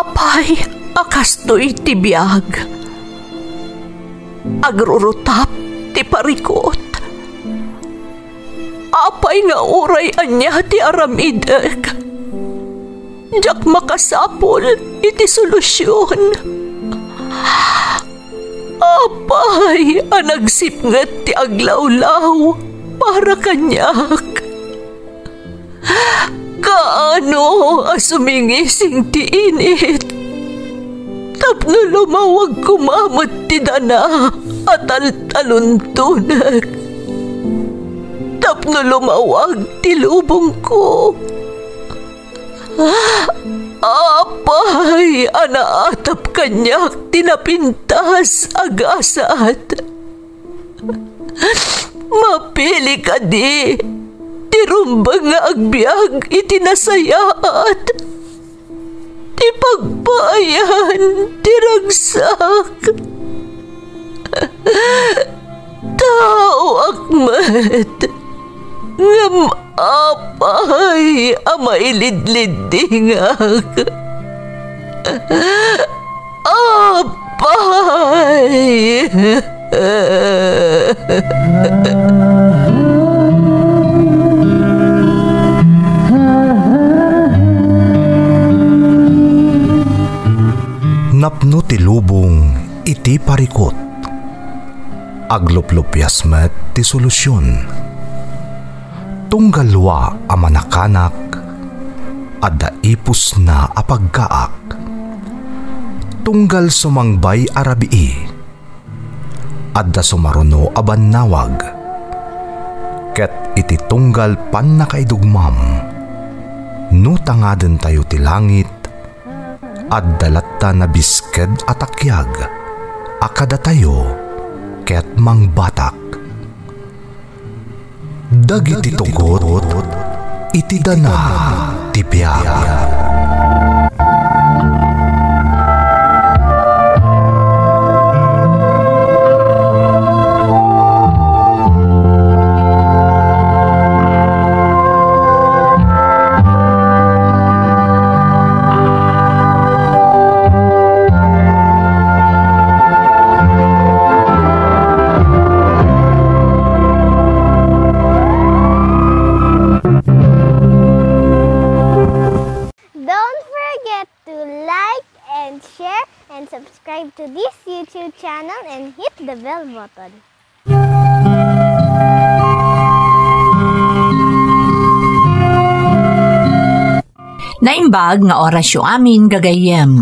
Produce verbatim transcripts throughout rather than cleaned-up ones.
Apay a kastoy ti biag? Agrurutap ti parikut. Apay nga uray ania ti aramidek, diak makasapul iti solusion. Apay a nagsipnget ti aglawlaw para kaniak? Kaano a sumingising ti init tapno lumawag koma met ti dana a taltaluntonek, tapno lumawag ti lubongko? Apay a naatap kaniak ti napintas a gasat? Mapili kadi ti rumbeng nga agbiag iti nasayaat, ti pagpaayan ti ragsak? Taoak met, ngem apay a mailidliddingak? Apay! Napno ti lubong iti parikut. Agluplupias met ti solusion. Tunggal lua a manakanak, adda ipusna a paggaak. Tunggal sumangbay a rabii, adda sumaruno a bannawag. Ket iti tunggal pannakaidugmam, no tangadentayo ti langit, adda latta nabisked a takiag a kadatayo ket mangbatak. Dagiti tugot iti dana ti biag. Don't forget to like and share and subscribe to this YouTube channel and hit the bell button. Naimbag nga orasyo amin, gagayyem.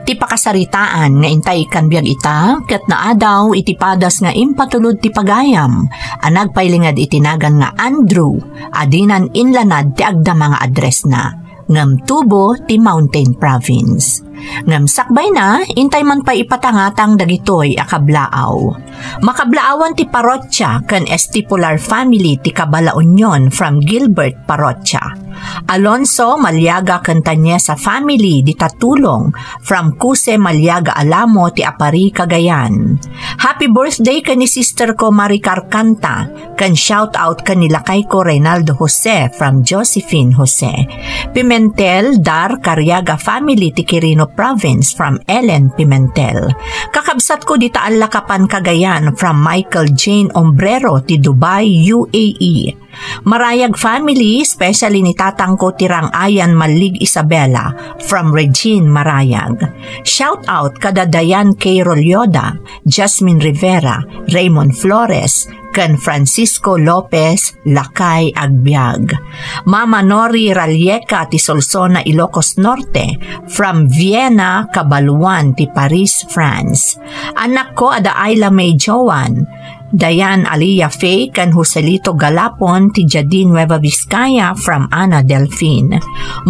Ti pakasaritaan nga intay ikkan biag ita, ket naadaw iti padas nga impatulod ti pagayam a nagpailinged iti nagan nga Andrew a dinan inlanad ti agdama nga addressna, ngem tubo ti Mountain Province. Ngem sakbayna, intay man pay ipatangatang dagitoy a kablaaw. Makablaawan ti Parrocha ken Estipular family ti Kabalaunion from Gilbert Parrocha. Alonso Maliaga ken Tanyesa family dita Tulong from Cuse Maliaga Alamo ti Aparri, Cagayan. Happy birthday ken ni sister ko Mari Carcanta, ken shout out ken ni lakay ko Reynaldo Jose from Josephine Jose. Pimentel, Dar Cariaga family ti Quirino Province from Ellen Pimentel. Kakabsat ko dita Alacapan, Cagayan from Michael Jane Ombrero ti Dubai, U A E. Marayag family, especially ni tatangko ti Rang-ayan Mallig Isabela, from Regine Marayag. Shout out kada Dayan K. Rolyoda, Jasmine Rivera, Raymond Flores, ken Francisco Lopez, lakay agbiag. Mama Nori Ralleca ti Solsona, Ilocos Norte, from Vienna, Cabaluan ti Paris, France. Anakko a da Ayla May Joan, Dayan Alia Faye ken Joselito Galapon ti Jadin, Nueva Vizcaya, from Ana Delfin.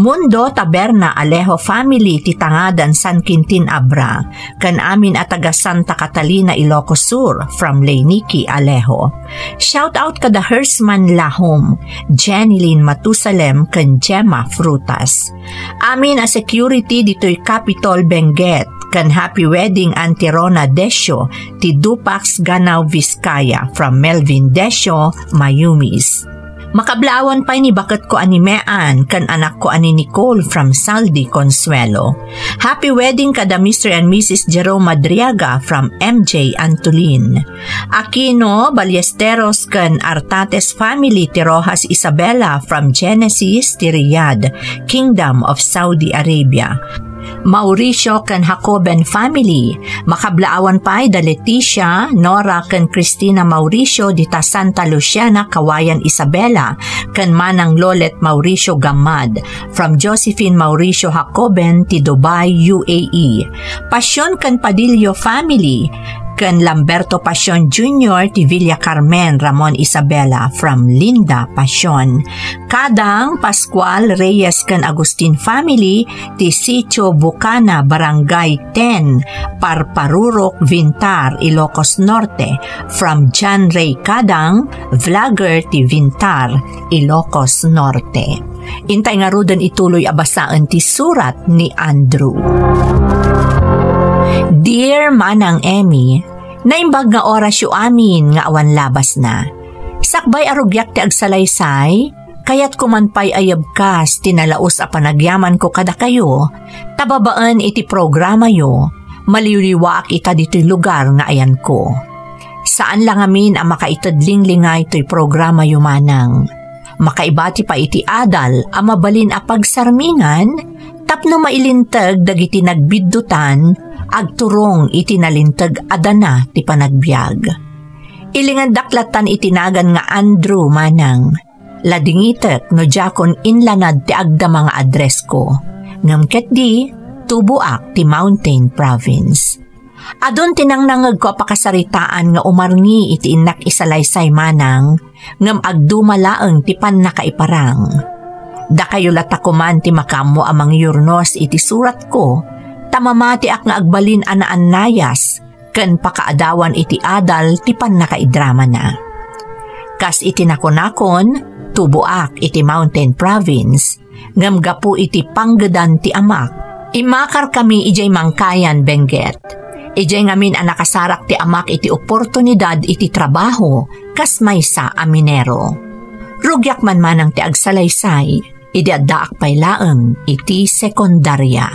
Mundo Taberna Alejo family ti Tangadan, San Quintin Abra, ken amin a taga Santa Catalina, Ilocos Sur, from Leinique Alejo. Shout out kada Hersman Lahom, Jenilyn Matusalem, ken Gemma Frutas. Amin a security ditoy Capitol Benguet, ken happy wedding Auntie Rona Decio ti Dupax, Ganao, Vizcaya, from Melvin Decio, Mayumis. Makablaawan pay ni baketko a ni Mean ken anakko a ni Nicole from Saldi Consuelo. Happy wedding kada Mister and Missus Jerome Madriaga from M J Antolin. Aquino, Ballesteros ken Artates family ti Rojas Isabela from Genesis ti Riyadh, Kingdom of Saudi Arabia. Mauricio ken Jacoben family, makablaawan pay da Leticia, Nora ken Cristina Mauricio dita Santa Luciana, Cauayan Isabela, ken Manang Lolet Mauricio Gamad, from Josephine Mauricio Jacoben ti Dubai, U A E. Pasion ken Padillo family, ken Lamberto Pasion Junior ti Villa Carmen, Ramon Isabela, from Linda Pasion. Kadang, Pascual, Reyes ken Agustin family ti Sitio Bucana, Barangay ten, Parparurok, Vintar, Ilocos Norte, from John Ray Kadang, vlogger ti Vintar, Ilocos Norte. Intay ngaruden ituloy a basaen ti surat ni Andrew. Dear Manang Emmy, naimbag nga orasyo amin nga awan labasna. Sakbay a rugiak ti agsalaysay, kayatko man pay a yebkas ti nalaus a panagyamanko kadakayo, ta babaen iti programayo, maliwliwaak ita ditoy lugar nga ayanko. Saan la ngamin a makaited linglingay toy programayo, Manang. Makaibati pay iti adal a mabalin a pagsarmingan tapno mailinteg dagiti nagbiddutan agturong iti nalinteg a dana ti panagbiag. Ilingandak lattan iti nagan nga Andrew, Manang. Ladingitek no diakon inlanad ti agdama nga addressko. Ngem ketdi, tuboak ti Mountain Province. Adun ti nangnangegko a pakasaritaan nga umarngi iti innak isalaysay, Manang, ngem agduma laeng ti pannakaiparang. Dakayo latta koman ti makaammo a mangyurnos iti suratko, ta mamatiak nga agbalin a naannayas ken pakaadawan iti adal ti pannakaidramana. Kas iti nakunakon, tuboak iti Mountain Province, ngem gapu iti panggedan ti amak, immakarkami idiay Mangkayan, Benguet. Idiay ngamin a nakasarak ti amak iti oportunidad iti trabaho kas maysa a minero. Rugiak man manang ti agsalaysay, idi addaak pay laeng iti sekundaria.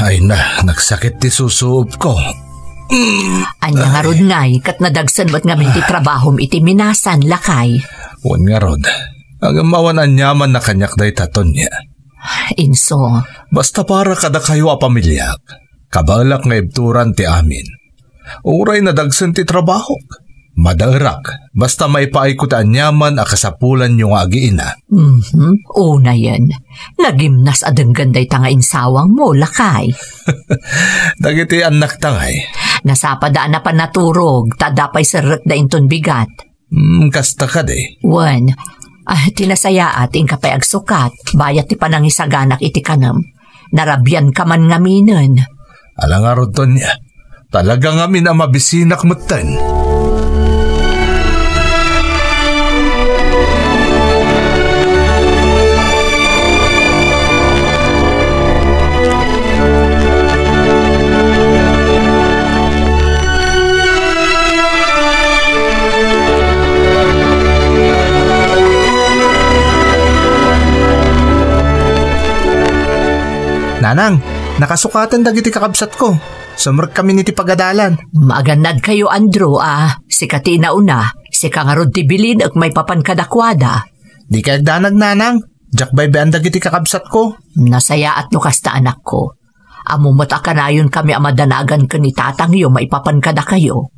Ay na, nagsakit ti susuobko. Ania ngarud ngay, ket nadagsen met ngamin ti trabahom iti minasan, lakay? Wen ngarud, ngem awan aniamanna kaniak dayta, Tonya. Inso. Basta para kadakayo a pamiliak, kabaelak nga ibturan ti amin. Uray nadagsen ti trabahok, madaerak, basta maipaayko ti aniaman a kasapulanyo nga agiina. Mhm, unayen. Nagimnas a denggen dayta nga insawangmo, lakay. Dagiti annakta ngay? Nasapada a napan naturog, ta adda pay serrekda inton bigat. Hmm, kasta kadi? Wen, ah, ti nasayaat, inka pay agsukat, bayat ti panangisaganak iti kanem. Narabianka man ngaminen. Ala ngarud, Tonya. Talaga ngamin a mabisinak metten. Nanang, nakasukaten dagiti kakabsatko. Sumrekkamin iti pagadalan. Maagannadkayo, Andrew, a. Sika ti inauna, sika ngarud ti bilinek maipapan kadakuada. Dikay agdanag, Nanang. Diak baybay-an dagiti kakabsatko. Nasayaat no kasta, anakko. Ammom met a kanayonkami a madanagan ken ni tatangyo maipapan kadakayo.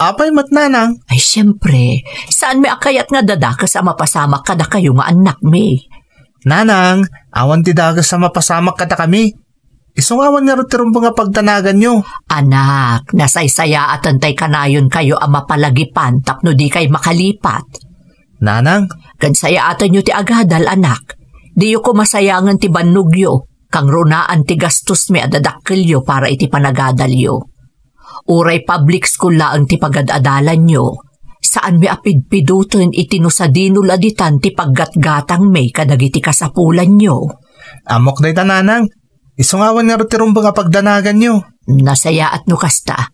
Apay met, Nanang? Ay, siempre, saanmi a kayat nga dadakes a mapasamak kadakayo nga annakmi. Nanang, awan ti dakes a mapasamak kadakami. Isu nga awan ngarud ti rumbeng a pagdanaganyo. Anak, nasaysayaatan tay kanayonkayo a mapalagipan tapno dikay makalipat. Nanang? Ken sayaatenyo ti agadal, anak. Diyo koma sayangen ti bannogyo, kangrunaan ti gastosmi a dadakkelyo para iti panagadalyo. Uray public school laeng ti pagad-adalanyo, saanmi a pidpiduten iti no sadino la ditan ti paggatgatangmi kadagiti kasapulanyo. Ammok dayta, nanang. Isu nga awan ngarud ti rumbeng a pagdanaganyo. Nasayaat no kasta.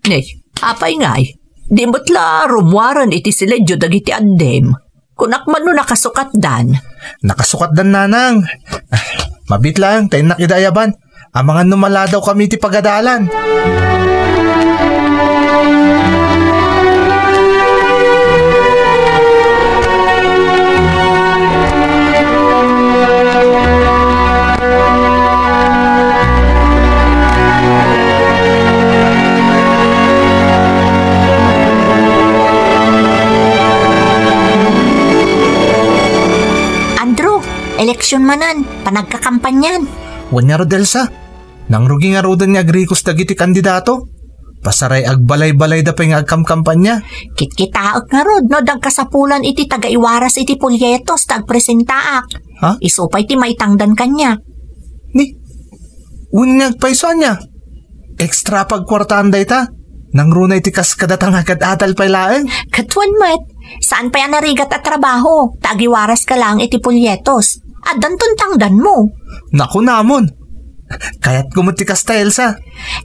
Ne, apay ngay? Di met la rummuaren iti siledio dagiti addim. Kunak man no nakasukatdan. Nakasukatdan, nanang. Ah, mabiit laeng, ta innak ida ayaban. Amangan no maladawkami iti pagadalan. Andrew, eleksyon manen, panagkakampanyan. Wen ngarud, Elsa. Nangrugi ngaruden nga agrikos dagiti kandidato. Pasaray agbalay-balayda pay nga agkamkampanya. Kitkitaek ngarud no adda agkasapulan iti tagaiwaras iti polyetos ta agpresentaak. Ha? Isu pay ti maitangdan kaniak. Ni, wen nga agpayso ania? Extra pagkuartaan dayta. Nangruna iti kas kadata nga agad-adal pay laeng. Ket wen met, saan pay a narigat a trabaho, ta agiwaraska laeng iti polyetos. Addanton tangdanmo. Nakunamon. Kayatko met ti kasta, Elsa.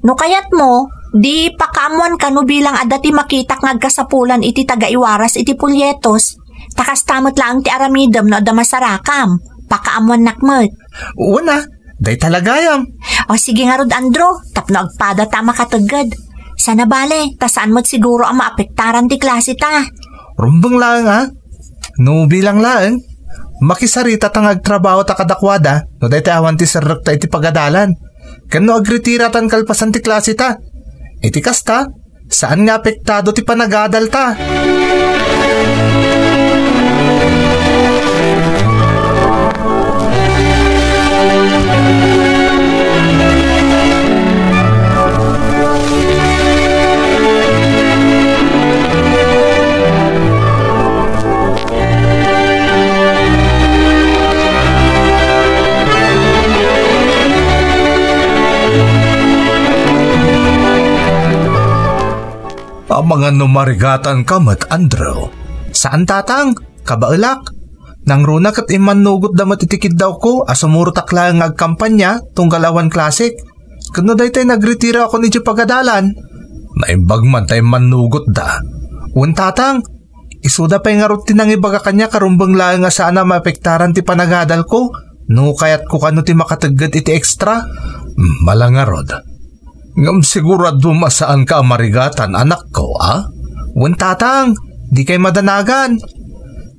No kayatmo, di pakaammoan kano bilang adda ti makitak nga agkasapulan iti tagaiwaras iti polyetos. Ta kasta met laeng ti aramidem no adda masarakam. Pakaammoannak met. Wen a, dayta la gayam. O sige ngarud, Andrew, tapno agpada ta a makategged. Sana bale, ta saan met siguro a maapektaran ti klase ta. Rumbeng laeng a. No bilang laeng, makisarita ta nga agtrabaho ta kadakuada no dayta awan ti serrekta iti pagadalan. Ken no agritira tan kalpasan ti klase ta. Iti kasta, saan nga apektado ti panagadal ta. Amangan no marigatanka met, Andrew. Saan, tatang. Kabaelak. Nangruna ket immannugotda met iti kiddawko a sumurotak laeng nga agkampanya tunggal awan klasek. Ket no daytoy nagritiraakon idiay pagadalan, naimbag man ta immannugotda. Wen, tatang, isuda pay ngarud ti nangibaga kaniak a rumbeng laeng a saan a maapektaran ti panagadalko no kayatko kano ti makategged iti extra. Mala ngarud. Ngem siguraduem a saanka a marigatan, anakko, a? Wen, tatang, dikay madanagan.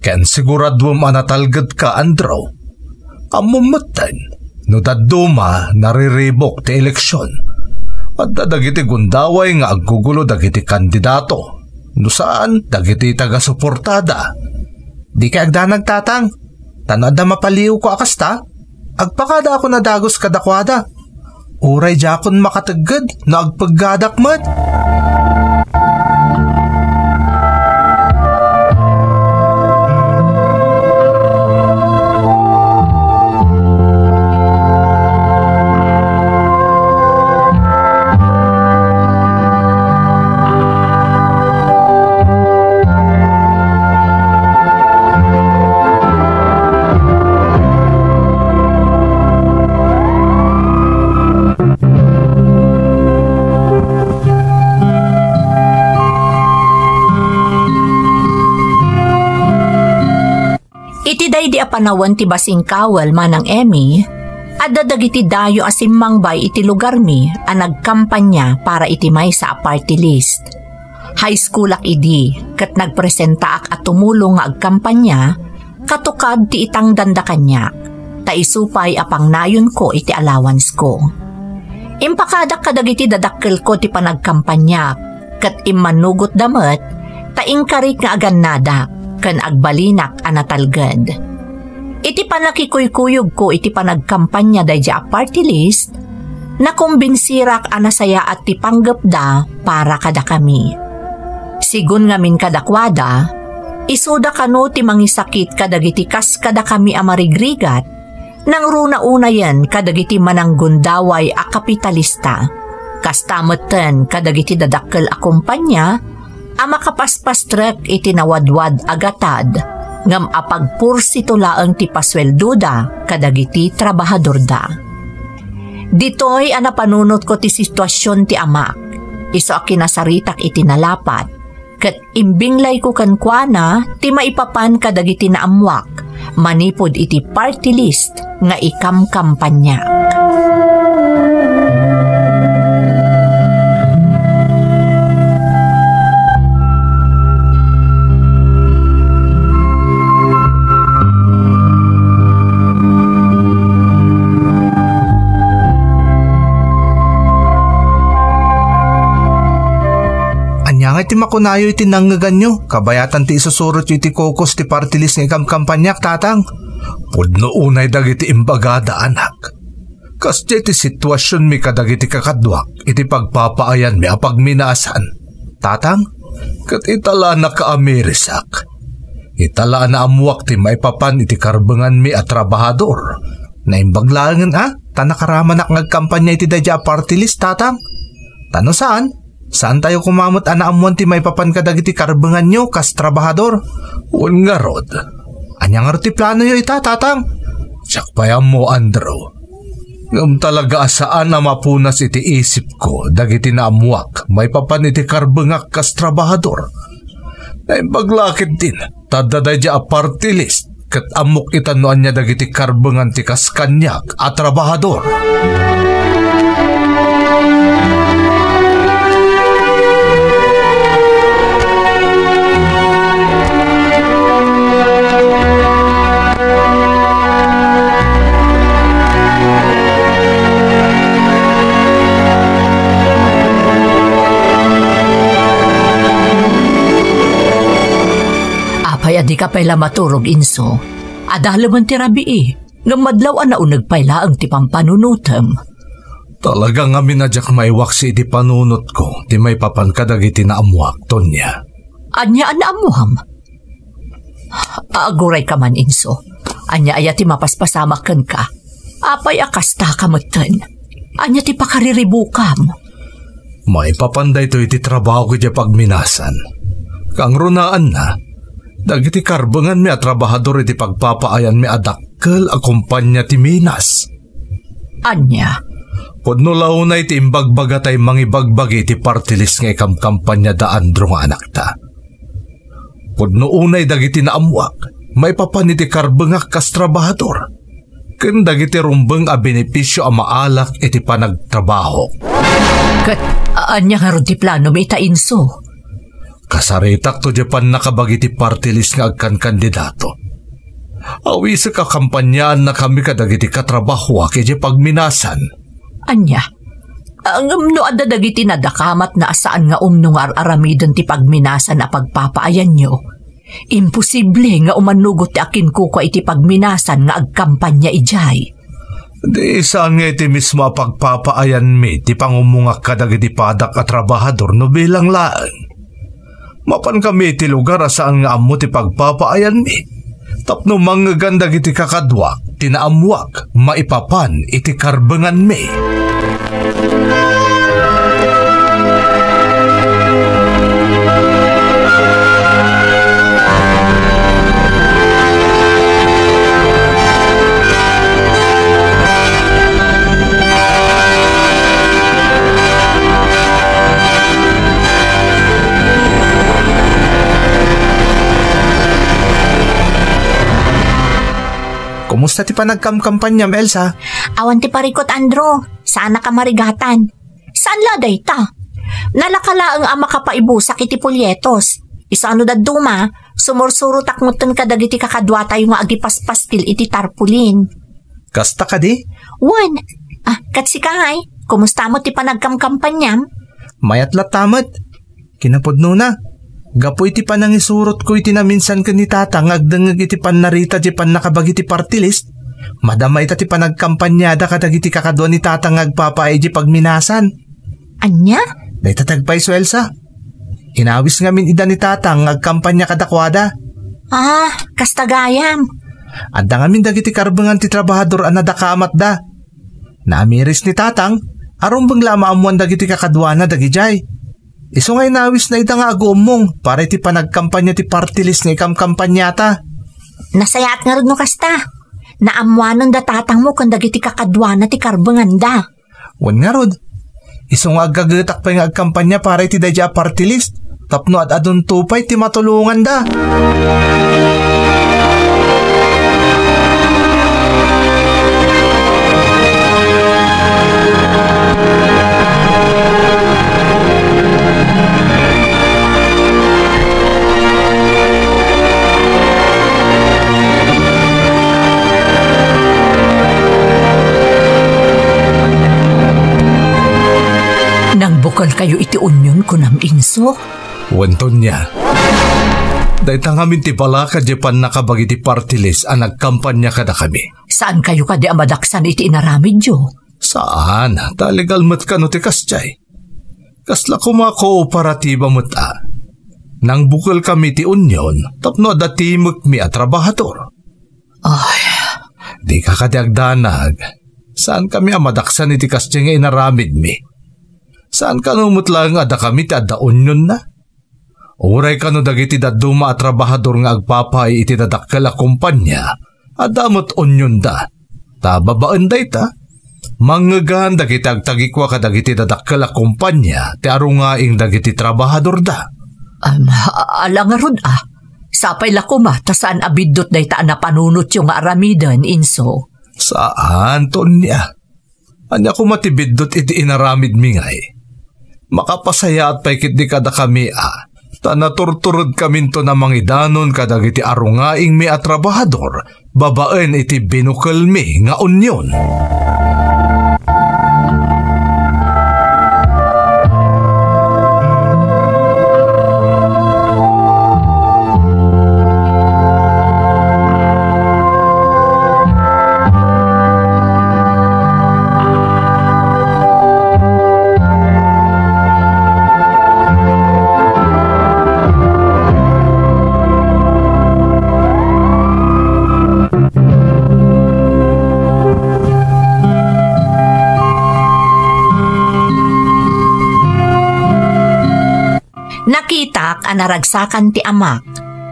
Ken siguraduem a natalgedka, Andrew. Ammom metten, no dadduma nariribuk ti eleksion, adda dagiti gundaway nga aggugulo dagiti kandidato, no saan, dagiti tagasuportada. Dikay agdanag, tatang, ta no adda mapaliwko a kasta, agpakadaakon a dagus kadakuada. Uray diakon makategged no agpeggadak met. Iti daydi a panawen ti basing kawel, Manang Emmy, adda dagiti dayo a simmangbay iti lugarmi a nagkampanya para iti maysa a party list. High schoolak idi ket nagpresentaak a tumulong nga agkampanya katukad ti itangdanda kaniak, ta isu pay a pangnayonko iti allowancesko. Impakadak kadagiti dadakkelko ti panagkampanyak, ket immannugotda met ta inkarik nga agannadak ken agbalinak a natalged. Iti pannakikuykuyogko iti panagkampanya daydiay a party list, nakumbinsirak a nasayaat ti panggepda para kadakami. Sigun ngamin kadakuada, isuda kano ti mangisakit kadagiti kas kadakami a marigrigat, nangruna unayen kadagiti mananggundaway a kapitalista. Kasta metten kadagiti dadakkel a kompania a makapaspastrek iti nawadwad a gatad ngem a pagpursito laeng ti pasueldoda kadagiti trabahadorda. Ditoy a napanunotko ti situasion ti amak, isu a kinasaritak iti nalapat, ket imbinglayko kenkuana ti maipapan kadagiti naammuak manipud iti party list nga ikamkampaniaak. Ania ngay ti makunayo iti nangngeganyo? Kabayatan ti isusurotyo iti kokos ti party list nga ikamkampaniak, Tatang. Pudno unay dagiti imbagada, anak. Kasdiay ti situasionmi kadagiti kakaduak iti pagpapaayanmi a pagminasan, Tatang, ket ita la a nakaamirisak. Ita la a naammuak ti maipapan iti karbenganmi a trabahador. Naimbag laengen a, ta nakaramanak nga agkampania iti daydiay a party list, Tatang. Ta no saan, saantayo koma met a naammuan ti maipapan kadagiti karbenganyo kas trabahador. Wen ngarud, ania ngarud ti planoyo ita, Tatang? Diak pay ammo, Andrew. Ngem talaga a saan a mapunas iti isipko dagiti naammuak maipapan iti karbengak kas trabahador. Naimbag la ketdin, ta adda daydiay a party list, ket ammok ita no ania dagiti karbengan ti kas kaniak a trabahador. Apay a dika pay la maturog, inso? Adalemen ti rabii, ngem madlaw a nauneg pay laeng ti pampanunotem. Talaga ngamin a diak maiwaksi iti panunotko ti maipapan kadagiti naammuak, Tonia. Ania a naammuam? Agurayka man, inso. Ania aya ti mapaspasamak kenka? Apay a kastaka metten? Ania ti pakariribukam? Maipapan daytoy iti trabahok idiay pagminasan. Kangrunaanna, dagiti karbenganmi a trabahador iti pagpapaayanmi a dakkel a kompania ti Minas. Ania? Pudno la unay ti imbagbagata a mangibagbagi iti party list nga ikamkampania da Andrew nga anakta. Pudno unay dagiti naammuak maipapan iti karbengak kas trabahador, ken dagiti rumbeng a benepisio a maalak iti panagtrabahok. Ket a-, ania ngarud ti planomi ita, inso? Kasaritakto diay pannakabagi ti party list nga agkankandidato. Awisek a kampanyaannakami kadagiti katrabahoak idiay pagminasan. Ania? Ah, ngem no adda dagiti nadakamatna a saan nga umno nga ar-aramiden ti pagminasan a pagpapaayanyo, imposible nga umanugot ti akinkukua iti pagminasan nga agkampanya idiay. Di saan nga iti mismo a pagpapaayanmi ti pangumungak kadagiti padak a trabahador no bilang laeng. Mapankami iti lugar a saan nga ammo ti pagpapaayanmi, tapno mangngegan dagiti kakaduak ti naammuak maipapan iti karbenganmi. Kumusta ti panagkamkampanyam, Elsa? Awan ti parikut, Andrew. Saanak a marigatan. Saan la dayta? Nalaka laeng a makapaibusak iti polyetos. Isu a no dadduma, sumursurotak metten kadagiti kakaduatayo nga agipaspastil iti tarpaulin. Kasta kadi? Wen. Ah, ket sika ngay, kumusta met ti panagkamkampanyam? Mayat latta met. Kinapudnona, gapu iti panangisurotko iti naminsan ken ni Tata nga agdengngeg iti pannarita diay pannakabagi ti party list, madama ita ti panagkampanyada kadagiti kakadua ni Tata nga agpapaay idiay pagminasan. Ania? Dayta ti agpayso, Elsa. Inawis ngamin ida ni Tata nga agkampanya kadakuada. Ah, kasta gayam. Adda ngamin dagiti karbengan ti trabahador a nadakamatda. Naamiris ni Tatang, Arumbeng la a maammoan dagiti kakaduana dagidiay. Isu nga inawisna ida nga aguummong para iti panagkampania ti party list nga ikamkampaniata. Nasayaat ngarud no kasta. Naammoanen da tatangmo ken dagiti kakaduana ti karbenganda. Wen ngarud, isu nga aggagetak pay nga agkampania para iti daydiay a party list tapno ad-adunto pay ti matulonganda. Nangbukelkayo iti union, kunam, Inso? Wen, Tonia. Dayta ngamin ti balakad diay pannakabagi ti party list a nagkampania kadakami. Saankayo kadi a madaksan iti inaramidyo? Saan, ta legal met kano ti kasdiay. Kasla koma kooperatiba met a. Nangbukelkami ti union tapno adda timekmi a trabahador. Ay, dika kadi agdanag. Saankami a madaksan iti kasdiay nga inaramidmi. Saan kano met laeng a dakami ti adda unionna? Uray kano dagiti dadduma a trabahador nga agpapaay iti dadakkel a kompania, adda met unionda. Ta babaen dayta, mangngegan dagiti agtagikua kadagiti dadakkel a kompania ti arungaing dagiti trabahadorda. Am, a-, ala ngarud a. Sapay la koma ta saan a biddut dayta a napanunotyo nga aramiden, Inso. Saan, Tonia. Ania koma ti biddut iti inaramidmi ngay? Makapasayaat pay ketdi kadakami a, ta naturturedkaminton a mangidanon kadagiti arungaingmi a trabahador babaen iti binukelmi nga union. Nakitak a naragsakan ti amak,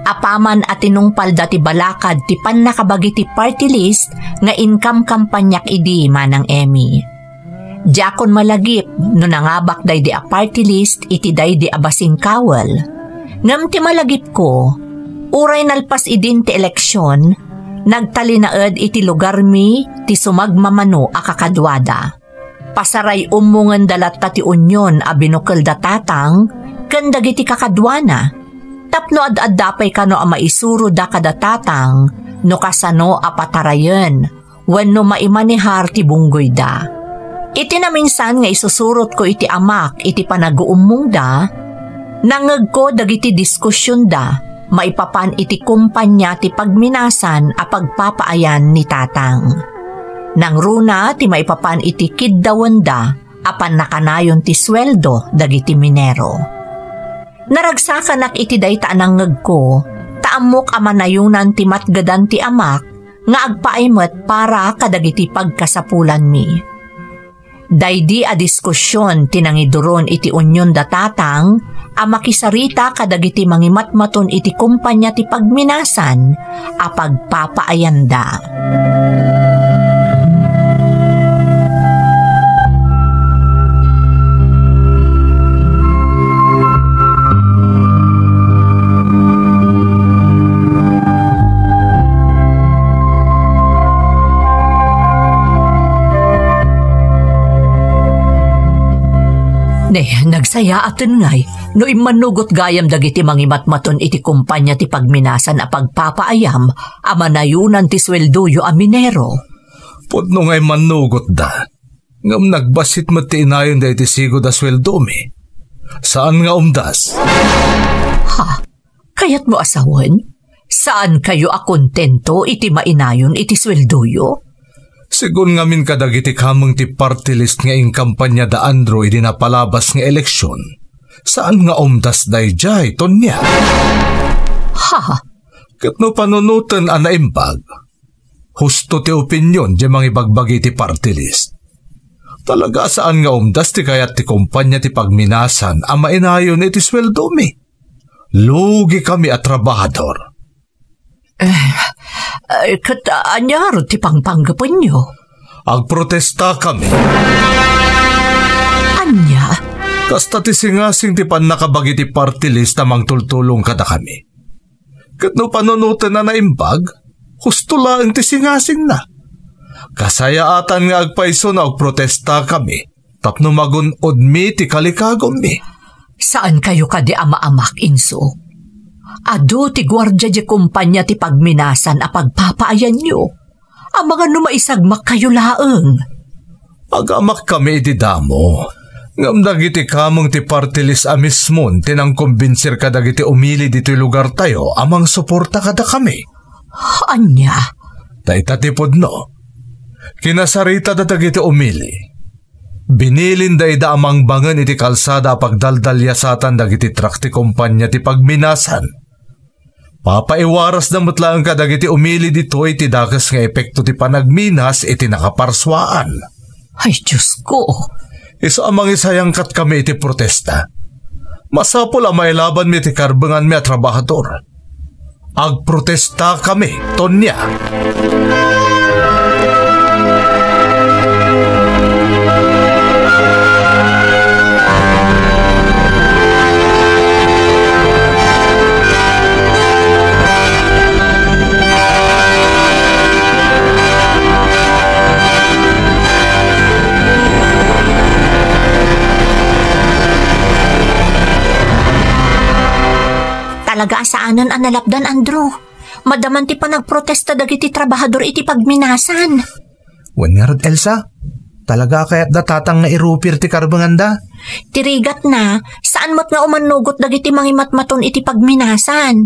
apaman a tinungpalda ti balakad ti pannakabagi ti party list nga inkamkampanyak idi, Manang Emmy. Diakon malagip no nangabak daydi a party list iti daydi a basingkawel. Ngem ti malagipko, uray nalpas idin ti eleksion, nagtalinaed iti lugarmi ti sumagmamano a kakaduada. Pasaray-ummongenda latta ti union a binukelda tatang ken dagiti kakaduana, tapno ad-adda pay kano a maisuroda kada tatang no kasano a patarayen wenno maimanehar ti bunggoyda. Iti naminsan nga isusurotko iti amak iti panaguummongda, nangngegko dagiti diskusionda maipapan iti kompania ti pagminasan a pagpapaayan ni tatang. Nangruna ti maipapan iti kiddawenda a pannakanayon ti sueldo dagiti minero. Naragsakanak iti dayta a nangngegko, ta ammok a manayonan ti matgedan ti amak nga agpaay met para kadagiti pagkasapulanmi. Daydi a diskusion ti nangiduron iti unionda tatang a makisarita kadagiti mangimatmaton iti kompania ti pagminasan a pagpapaayanda. Ne, nagsayaaten ngay no immannugot gayam dagiti mangimatmaton iti kompania ti pagminasan a pagpapaayam a manayonan ti sueldoyo a minero. Pudno nga immannugotda. Ngem nagbassit met ti inayonda iti sigud a sueldomi. Saan nga umdas. Ha? Kayatmo a sawen? Saankayo a kontento iti mainayon iti sueldoyo? Sigun ngamin kadagiti kameng ti party list nga inkampania da Andrew idi napalabas nga eleksion, saan nga umdas daydiay, Tonia. Ha? Ket no panunoten a naimbag, husto ti opinion diay mangibagbagi ti party list. Talaga a saan nga umdas ti kayat ti kompania ti pagminasan a mainayon iti sueldomi. Lugikami a trabahador. Eh, eh, ket ania ngarud ti pangpanggepenyo? Agprotestakami. Ania? Kasta ti singasing ti pannakabagi ti party list a mangtultulong kadakami. Ket no panunoten a naimbag, husto laeng ti singasingna. Kasayaatan nga agpayso no agprotestakami tapno magun-odmi ti kalikagummi. Saankayo kadi a maamak, inso? Adu ti guardia di kompania ti pagminasan a pagpapaayanyo. Amangan no maisagmakkayo laeng. Agamakkami iti damo, ngem dagiti kameng ti party list a mismon ti nangkombinsir kadagiti umili ditoy lugartayo a mangsuporta kadakami. Ania? Dayta ti pudno. Kinasaritada dagiti umili. Binilinda ida a mangbangen iti kalsada a pagdaldalyasatan dagiti trak ti kompania ti pagminasan. Papaiwarasda met laeng kadagiti umili ditoy ti dakes nga epekto ti panagminas iti nakaparsuaan. Ay, Diosko! Isu a mangisayangkatkami iti protesta. Masapul a mailabanmi ti karbenganmi a trabahador. Agprotestakami, Tonia. Talaga a saanen a nalapdan, Andrew. Madaman ti panagprotesta dagiti trabahador iti pagminasan. Wen ngarud, Elsa, talaga a kayatda tatang nga irupir ti karbenganda? Ti rigatna, saan met nga umannugot dagiti mangimatmaton iti pagminasan.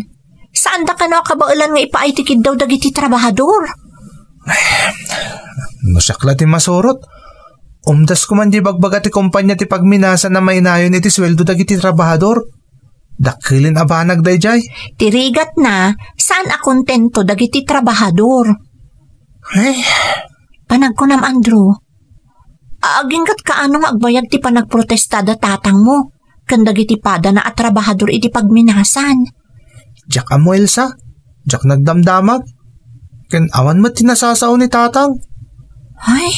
Saanda kano a kabaelan nga ipaay ti kiddaw dagiti trabahador. No siak la ti masurot, umdas koma di bagbaga ti kompania ti pagminasan a mainayon iti sueldo dagiti trabahador. Dakkelen a banag daydiay. Ti rigatna, saan a kontento dagiti trabahador. Eh? Panagkunam, Andrew, aginggatka ano nga agbayag ti panagprotestada tatangmo ken dagiti padana a trabahador iti pagminasan? Diak ammo, Elsa. Diak nagdamdamag. Ken awan met ti nasasao ni tatang. Ay.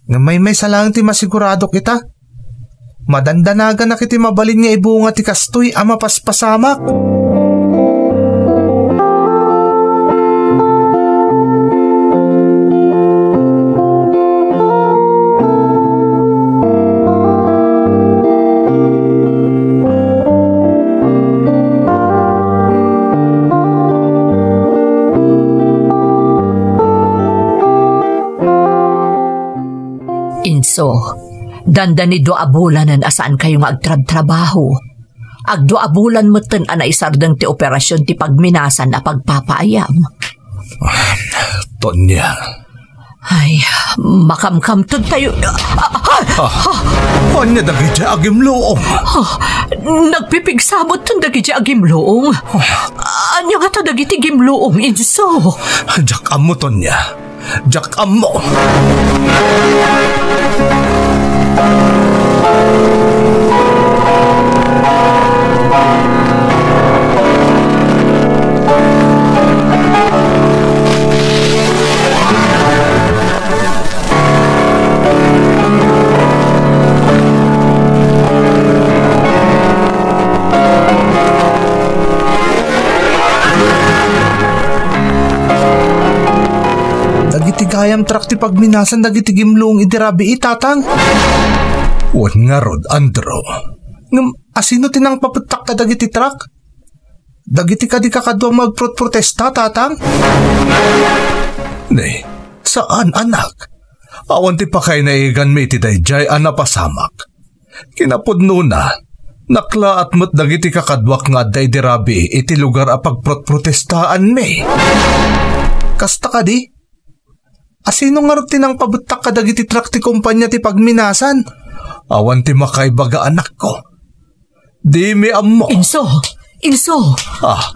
Ngem maymaysa laeng ti masiguradok ita. Madandanaganak iti mabalin nga ibunga ti kastoy a mapaspasamak. Inso, dandani dua a bulanen a saankayo nga agtrabtrabaho. Agdua a bulan metten a naisardeng ti operasion ti pagminasan a pagpapaayam. Tonia. Ay, makamkamtedtayo. Ah, ah, ah. Ah, ania dagiti agimluong? Ah, nagpipigsa metten dagiti agimluong. Ah. Ania ngata dagiti gimluong, inso? Diak ammo, Tonia. Diak ammo. Dagiti gayam truck ti pagminasan dagiti gimluong idi rabii, Tatang. Wen ngarud, Andrew. Ngem asino ti nangpabettak kadagiti truck? Dagiti kadi kakaduam nga agprotprotesta, Tatang? Nay, saan, anak. Awan ti pakaynaiganmi iti daydiay a napasamak. Kinapudnona, naklaat met dagiti kakaduak nga adda idi rabii iti lugar a pagprotprotestaanmi. Kasta kadi? Asino ngarud ti nangpabettak kadagiti truck ti kompania ti pagminasan? Awan ti makaibaga, anakko. Dimi ammo. Inso! Inso! Ah,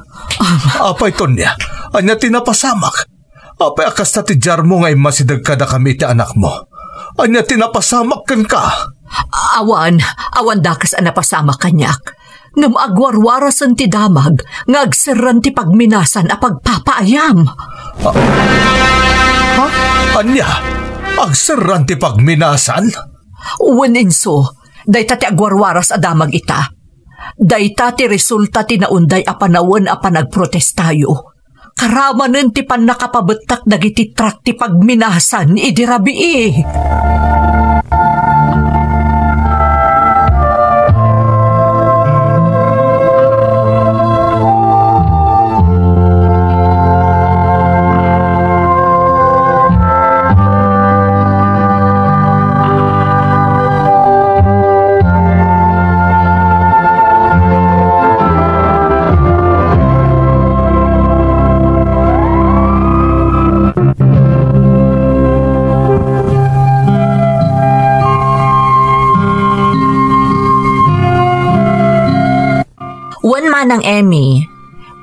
apay, Tonia? Ania ti napasamak? Apay a kasta ti diarmo nga immasideg kadakami iti anakmo? Ania ti napasamak kenka? Awan, awan dakes a napasamak kaniak. Ngem agwarwarasen ti damag nga agserran ti pagminasan a pagpapaayam. Ah, ha? Ania? Agserran ti pagminasan? Wen, inso, dayta ti agwarwaras a damag ita. Dayta ti resulta ti naunday a panawen a panagprotestayo. Karamanen ti pannakapabettak dagiti trak ti pagminasan idi rabii. Wen, Manang Emmy,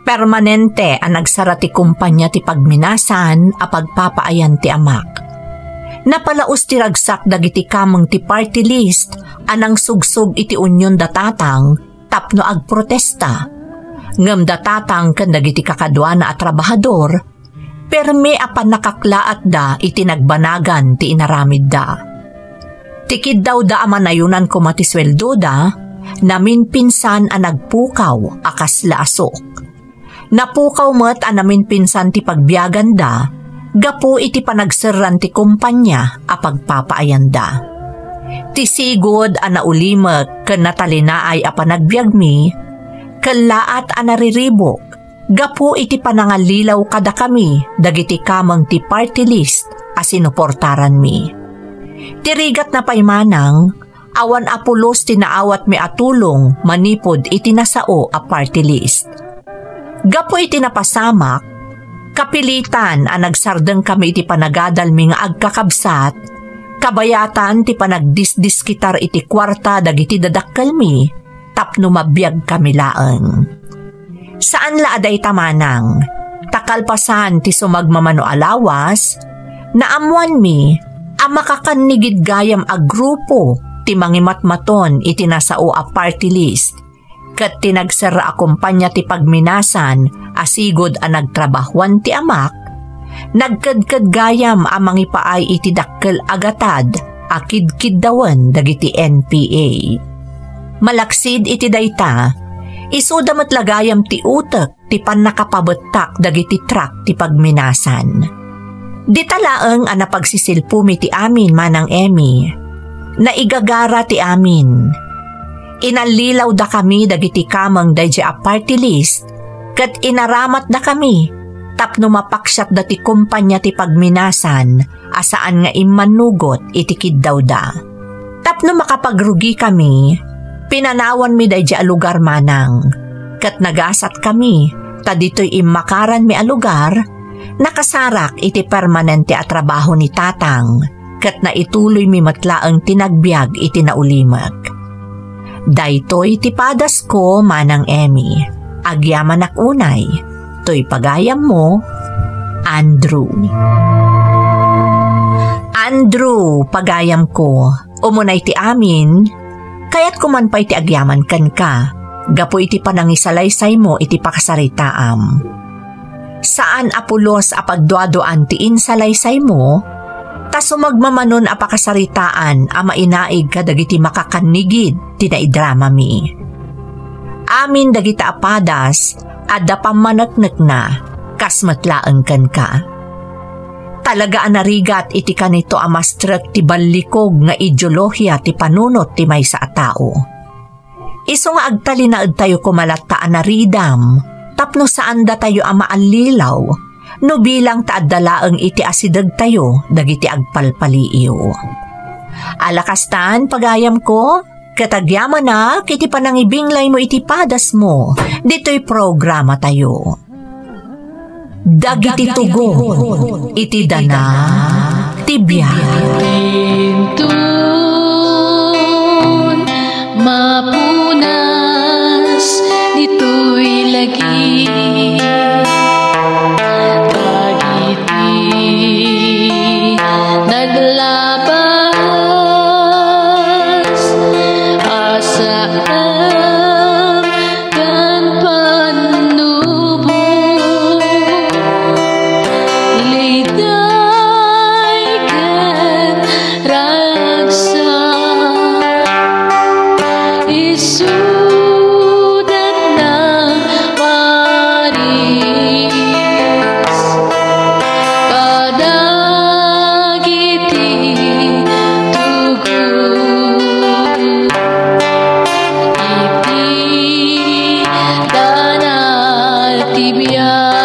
permanente a nagsara ti kumpania ti pagminasan a pagpapaayan ti amak. Napalaos ti ragsak dagiti kameng ti party list a nangsugsog iti unionda Tatang tapno agprotesta. Ngem da Tatang ken dagiti kakaduana a trabahador, permi a pannakaklaatda iti nagbanagan ti inaramidda. Ti kiddawda a manayonan koma ti sueldoda, naminpinsan a nagpukaw a kasla asuk. Napukaw met a naminpinsan ti pagbiaganda gapu iti panagserran ti kumpania a pagpapaayanda. Ti sigud a naulimek ken natalinaay a panagbiagmi, kellaat a nariribuk gapu iti panangallilaw kadakami dagiti kameng ti party list a sinuportaranmi. Ti rigatna pay manang, awan a pulos ti naawatmi a tulong manipud iti nasao a party list. Gapu iti napasamak, kapilitan a nagsardengkami iti panagadalmi nga agkakabsat, kabayatan ti panagdisdiskitar iti kuarta dagiti dadakkelmi tapno mabiagkami laeng. Saan la a dayta manang, ta kalpasan ti sumagmamano a lawas, naammoanmi a makakannigid gayam a grupo ti mangimatmaton iti nasao a party list, ket ti nagserra a kumpania ti pagminasan a sigud a nagtrabahuan ti amak, nagkedked gayam a mangipaay iti dakkel a gatad a kidkiddawen dagiti N P A. Malaksid iti dayta, isuda met la gayam ti utek ti pannakapabettak dagiti trak ti pagminasan. Dita laeng a napagsisilpumi ti amin, Manang Emmy. Naigagara ti amin. Inallilawdakami dagiti kameng daydiay a party list ket inaramatdakami tapno mapaksiatda ti kumpania ti pagminasan a saan nga immannugot iti kiddawda. Tapno makapagrugikami, pinanawanmi daydiay a lugar manang, ket nagasatkami ta ditoy immakaranmi a lugar, nakasarak iti permanente a trabaho ni Tatang, ket naituloymi met laeng ti nagbiag iti naulimek. Daytoy ti padasko, Manang Emmy. Agyamanak unay. Toy pagayammo, Andrew. Andrew, pagayamko, umunay ti amin, kayatko man pay ti agyaman kenka, gapu iti panangisalaysaymo iti pakasaritaam. Saan a pulos a pagduaduaan ti insalaysaymo, ta sumagmamanon a pakasaritaan a mainaig kadagiti makakannigid ti naidramami. Amin dagita a padas, adda pammaneknekna, kas met laeng kenka. Talaga a narigat iti kanito a mastrek ti ballikog nga ideolohia ti panunot ti maysa a tao. Isu nga agtalinaedtayo koma latta a naridam tapno saandatayo a maallilaw no bilang ta adda laeng iti asidegtayo dagiti agpalpaliiw. Ala kastan, pagayamko, ket agyamanak iti panangibinglaymo iti padasmo ditoy programatayo. Dagiti tugon iti dana ti biag. Intun mapunas ditoy lagi. Dagiti naglaban Isudat na paris kadagiti tugot iti danal ti biag.